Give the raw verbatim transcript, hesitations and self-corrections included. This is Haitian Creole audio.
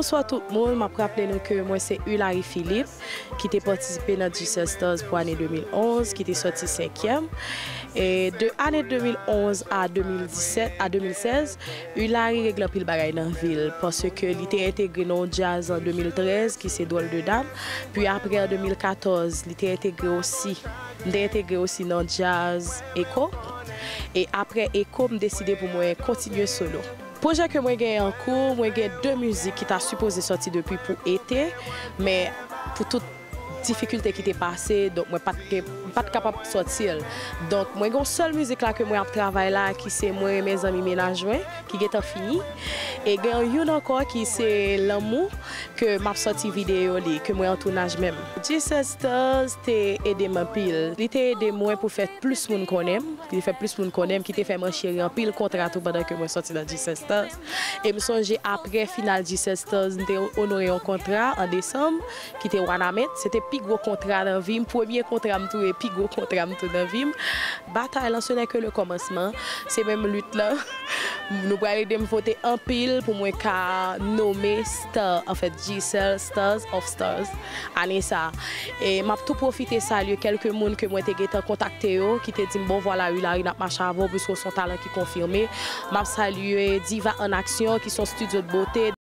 Bonswa tout moun, m ap raple nou ke mwen se Hilary Philippe, ki te patisipe nan G-Cell Stars pou ane de mil onz, ki te sòti senkyèm. E de ane de mil onz a de mil disèt, a de mil sèz, Hilary regle anpil bagay nan vi l, paske li te entegre nan yon djaz an de mil trèz, ki se Drôle de Dame. Pi apre, an de mil katòz, li te entegre osi. M te entegre osi nan djaz Echo. E apre Echo, m deside pou mwen kontinye solo. Pwojè ke mwen gen an kou, mwen gen de mizik ki ta sipoze sòti depi pou ete, men pou tout difikilte ki te pase, donk mwen pa t gen, m pa t kapab sòti l. Donk mwen gen yon sèl mizik la ke mwen ap travay la, ki se Mwen renmen zanmi mennaj mwen, ki gentan fini. E gen youn ankò ki se Lanmou, ke m ap sòti videyo li, ke mwen an tounaj menm. G-Cell Stars te ede m anpil. Li te ede mwen pou fè plis moun konnen m, li fè plis moun konnen m, ki te fè m ancheri anpil kontra tou pandan ke mwen sòti nan G-Cell Stars. E m sonje apre final G-Cell Stars, m te onore yon kontra an desanm, ki te Wanament. Se te pi gwo kontra nan vi m, premye kontra m tou e pi gwo kontra m tou nan vi m. Batay lan, ce n'est que le commencement. Se menm lit lan. Nou pral ede m vote anpil pou mwen ka nonmen star, anfèt, G-Cell Stars of Stars ane sa. E m ap tou pwofite salye kèlke moun ke mwen te gentan kontakte yo, ki te di m, "Bon, vwala, Hilary, n ap mache avè w, piske w se yon talan ki konfime." M ap salye Diva en Action, ki se yon studio de beauté.